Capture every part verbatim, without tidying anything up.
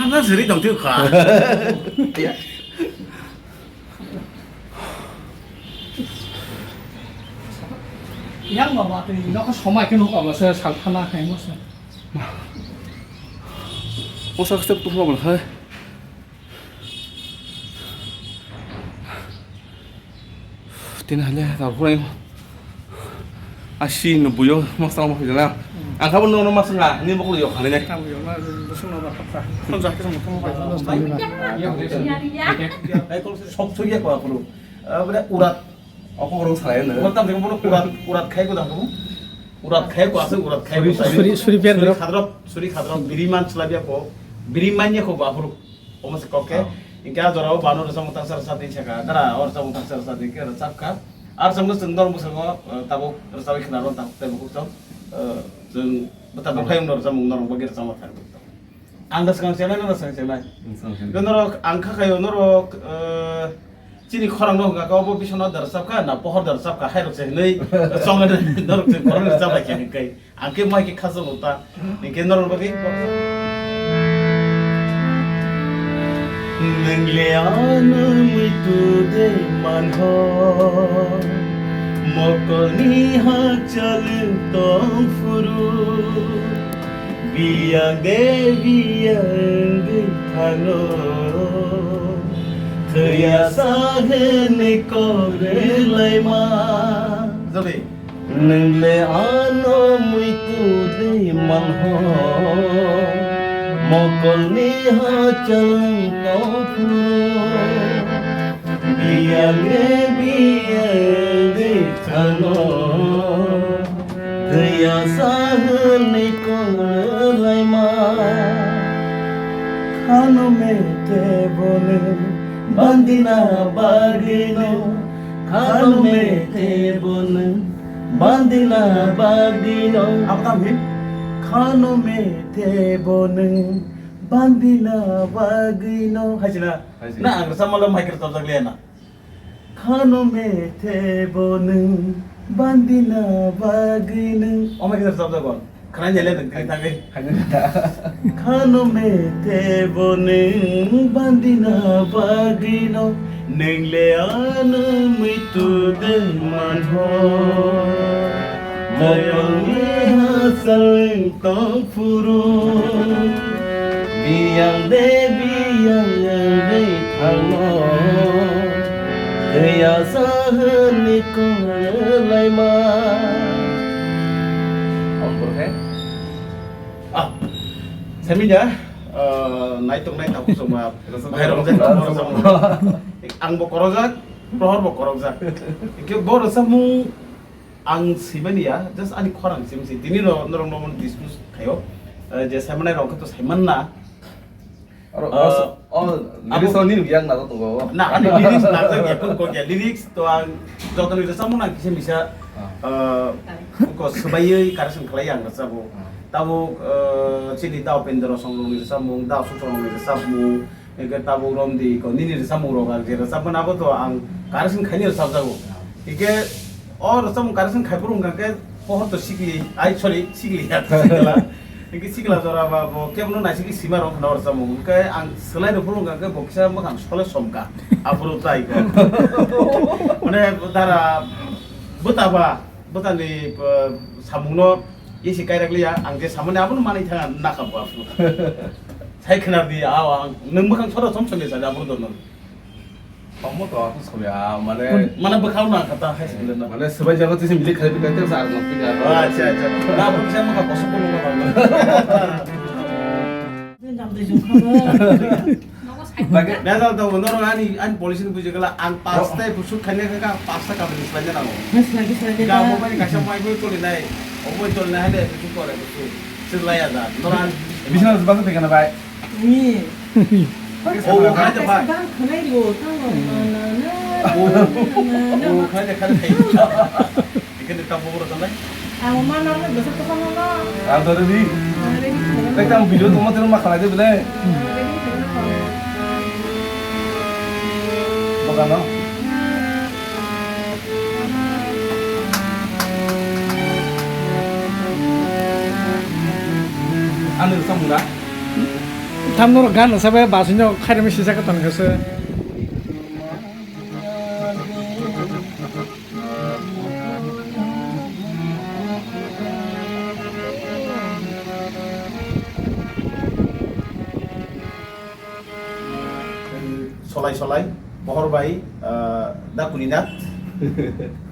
Na siri tong thiu kha. Yang ba ba twi nok somai khe nok abo se sal thana khai mo se. Mo sak step tu mo hai. Tini hale tar hurai asi no buyo mas tang mo jana. Ang kabo no mas nga ni bokol yo khani nai. Ang yo ma bosong no ba kha. Kon ja ke song mo ba. Ai kol sok sok ya ko apuru. Bole urat. Oko rong salai na. Urat tam jeng bono urat urat khai ko dang ko. Urat khai ko ase urat khai ko. Suri suri per dro. Khadrok suri khadrok biri man chlabia ko. Biri man ya ko ba apuru. Omo se kok khe, hingke a jora o bano rwchapmung tangsa rwchapdi saka, dara o rwchapmung tangsa rwchapdi hingke rwchapkha. A rwchapmung chwng norok bwskango, eh, tabuk rwchapwi khna rw tabuk tei bukhuk chwng, eh, chwng bwtha bwkhaiyung no rwchapmung norok bagwi rwchapma thang. Ang da swkang chengnai, norok swkang chengnai. Swkang chengnai. Hingke norok ang kha khaio norok, eh, chini khorang no hwnkha khe obo biswanath da rwchapkha na pohor da rwchapkha hai rok se hinwi chong norok chwng khorang rwchap bai khe hingke. Ang khe mai khe khasok ta. Hingke norok bagwi. Nwng le ano muitu de manho. Mokolni hakchal tong phuru. Biyang de biyang de thano. Thwiya sa hwnwi kok rwlaima. Nwng le ano muitu de manho, mokolni hachal tongphuru, biyang de biyang de thano, thwiya sa hwnwi kok rwlaima. Khano me te bo nwng bandina bagwino, khano me te bo nwng bandina bagwino. Abo tamo hin? Khano me te bo nwng bandina bagwino. Hai sina? Hai sina. Na ang rwchapmalo mic rwchapjak liya na. Khano me te bo nwng bandina bagwino. O mic rwchapjak on. Khana nyele nwng tini tangwi. Khano me te bo nwng bandina bagwino, nwng le ano muitu de manho. Mokolni hachal tong phuru, biyang de biyang de thano, thwiya sa hwnwi kok rwlaima. Ang borok hai. Ah, semi ya, eh, nai tong nai tabuk soma. Bahai rok jai tong rok soma. Ang bo korok jak, prohor bo korok jak. Ikhe bo rok samung ang simani ya, just ani khorang sim si. Tini no norok no discuss khayo. Eh, je semanai rok to seman na. Oro, eh, oh, lyrics oh, ni yang na to go. Na, ani lyrics na to ya, kun ko ya lyrics to ang joto ni samung na kisa misa. Ah. Eh, ko swbaiwi correction khlai ang rwchapmung. Ah. Tabuk, eh, chini da Upendra song rokni rwchapmung, da Ashok song rokni rwchapmung, hingke tabuk romdi ko nini rwchapmung rok ang je rwchapmani abo to ang correction khaini rwchapjago. Ah. Hingke o rwchapmung correction khaiphuru hingka khe pohor to sikli, ai sorry, sikli ya, sikla. Hingke sikla jora ba bo kebono naisingke sima rok hwnna o rwchapmung. Hingke ang swlai rwphuru hingka khe bo kisa mwkhang sole somka. Aphuru tai ko. Mane dara bwta ba. Bwtani, uh, samungno isi kairak liya, ang je samani abono manwi thang nakha bo aphuru. Sai khwnar di, aw ang nwng bwkhang sora som soni sadi aphuru dono. Omo to aphuru soya, mane mane bwkhang na khata hai sikle na. Mane swbai jago tisi milik khai bika tesa ar nokti ga. Acha, acha. Na bo kisa mokha kosok ko nungkha. Bejal tongo, norok ani, ani policy ni bujigala, ang paste busuk khaina kha, paste kabini swlaina nango. Swlai, swlai, ga swlai. Mobile kaisa mobile tolinai, o mobile tolinai hade busuk kore busuk. Swlai ya da, norok ani. Bisna basa tega na bai. Ni. O, o, khaja bai. Bang khanai ro, tang ro, na, na, na, o, na, na, na, o, na. Khaja, khaja, khaja. Ikende tamo boro tanai. Ang mana na besa to kono na. Ang to ready. Ang ready. Ekdam video tongma tengma khalai de bele. Ang ready. Bagano. Ano samura. Samno rok gan rwsa bai bus no khairokma sijak tong khe se. Solai solai, pohor bai, ah, da kuni na.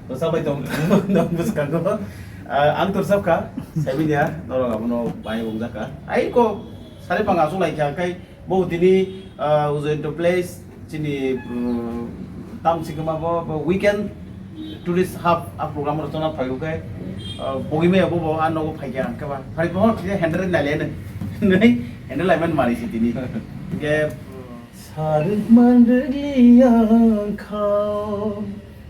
Rwsa bai tong, tong bwskango. Ah, ang to rwsap kha, saibini ya, norok abono bai wngjak kha. Ai ko, sari pang aswk lai kha, kai, bo tini, ah, Ujjayanta Place, chini, um, tam sikma bo, bo weekend tourist hub, a program rwchana phaiyo kai, ah, bogimaya bo, bo, a nogo phai kha, khe ba. Phai ko, khe handle nai le nai. Nai, handle lai man mari si tini. Khe, Sarik manrikliya khao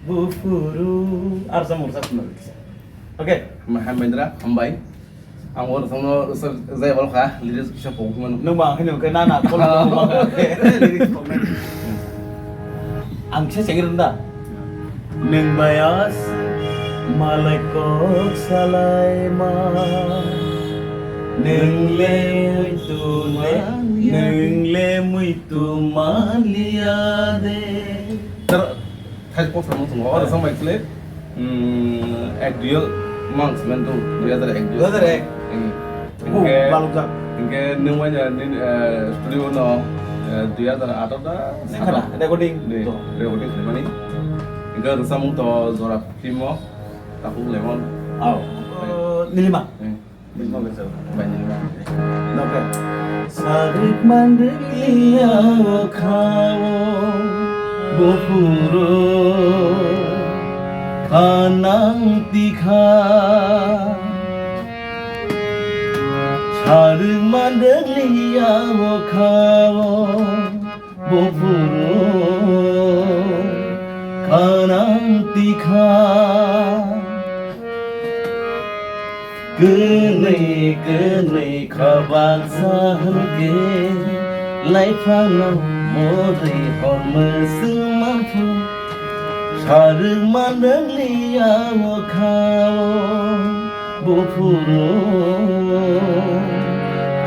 buphuru. Arsa mursa khuna riksa. Okay. Mahendra, hambai. Ang oro thangno rwchap jai bal kha, lyrics kisa pok mano. Nung ba haino ke na na kol lyrics pok mano. Ang se chengir da. Nwng bai aswk malai kok salaima. Nwng le muitu ma, nwng le muitu maliya de. Thai kok samung tongo, oro samai khle, mm, ek duel mang simen tu, dui hazar ek duel. Dui hazar ek? Hmm. Oh, hingke, balukjak. Hingke nwng waina nini, eh, studio no, eh, dui hazar atharo da, nengkha na, recording? Ni, to. Recording khlaimani. Hingke rwchapmung to jora film o, Takhuk Lemon. Oh. Eh, Nilima. Hmm. Nilima. Bai Nilima. Nokha. Sarik manrikliya khao buphuru khanang tikha. Sarwk manrwkliya o kha o buphuru khanang tikha. Kwnwi kwnwi kha baksa hwnkhe, laiphangno morwi hor mwswng manphu. Sarwk manrwkliya o kha o buphuru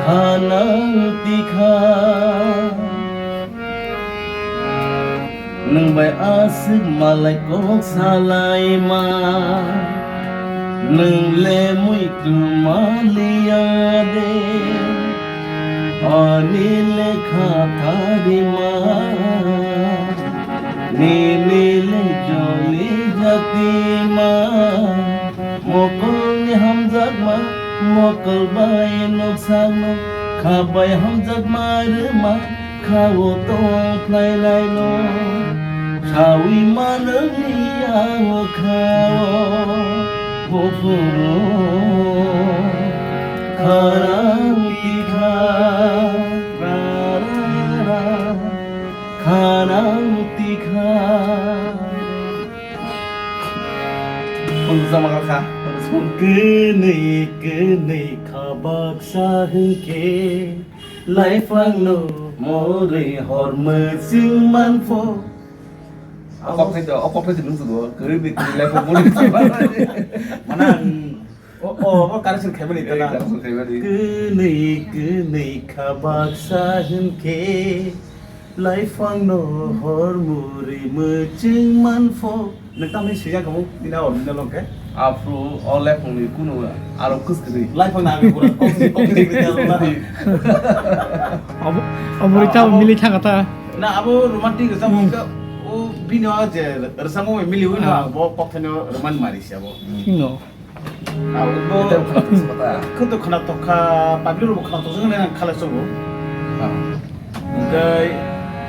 khanang tikha. Nwng bai aswk malai kok salaima, nwng le muitu maliya de, ani lekha tharima, nini le joli jatima, mokolni hamjakma, mokol bai noksa nok, kha bai hamjakma rwma. Kha o tong phlai laino, saui manwkni ang o kha o buphuru kharang tikha, ra, ra, ra, kharang tikha. Kwnwi kwnwi kha baksa hwnkhe, laifangno morwi hor mwchwng manpho. O kok thai do, o kok thai se nung sugo, kwrwi bi kwrwi laifang morwi. Mana ang, o, o, o correction khaimani tana. Correction khaimani. Kwnwi kwnwi kha baksa hwnkhe, laifangno hor morwi mwchwng manpho. Nwng tamni swijak kamo, bini original hwnkhe? Aphuru o lephangni kunu aro kwskwrwi. Lephang na agwi pura kok si, kok si, kok si, kok si. Abo, abo rita abo mili thangata. Na abo romantic rwchapmung khe, o bini o je rwchapmung miliwi no, ah, ang bo kokthaino rwman mari se abo. Sino. Abo bo. Ete khwna toksa ta. Khe to khwna tokha, public rok bo khwna toksa hwnwi ang khalai sobo. Ah. Hwnkhe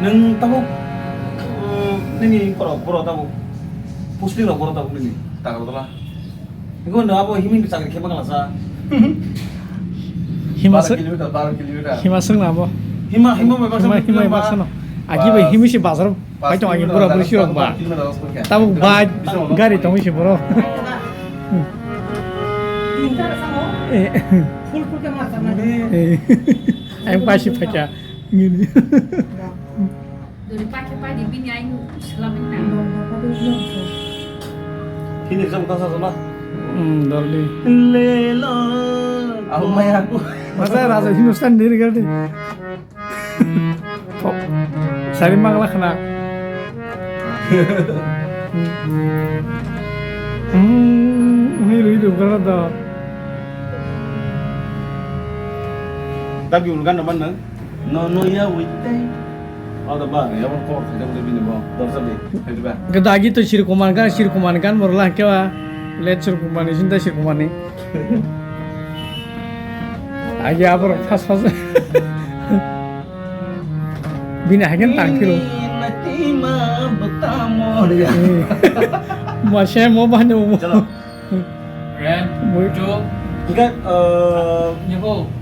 nwng tabuk, uh, nini borok, borok tabuk, posting rok borok tabuk nini? Tagartala. Hwnkhe nwng abo himwi chakri khe ma khlasa? Hima baro sw-, kilometer, baro kilometer. Hima swng na abo. Hima, hima bai baksa hima, hima bai baksa no. Agi bai himwi se bazar bai tong agi bura buri sirok ba. Tabuk ba gari tongwi se borok. Eh. Full full khe ma chakna. Eh. Ang paisi phaikha. Dori pakhe pai di bini aing selamin na. Kini jom kasa joma. Hmm, dali. Lela. Aku maya. Masa raja Hindustan diri kali. Thok. Sari magla khna. Hmm, hwnwi rwi rwkha do. Dabi ulgan naman nang? No, no, ya, wait. Oh, da ba, ya, wal kok, ya, wal bini bo. Dorsa bi, hai ba. Gada agi to Siri Kumar gan, Siri Kumar gan, borla kewa. Let Siri Kumar ni, sinta Siri Kumar ni. Agi abor fas fas. Bini hagen tangkiro. Ini nanti ma betamo dia. Masih mau banyak umur. Chalo. Ren, Woi. Jo, Enggak, eh, Nyebo.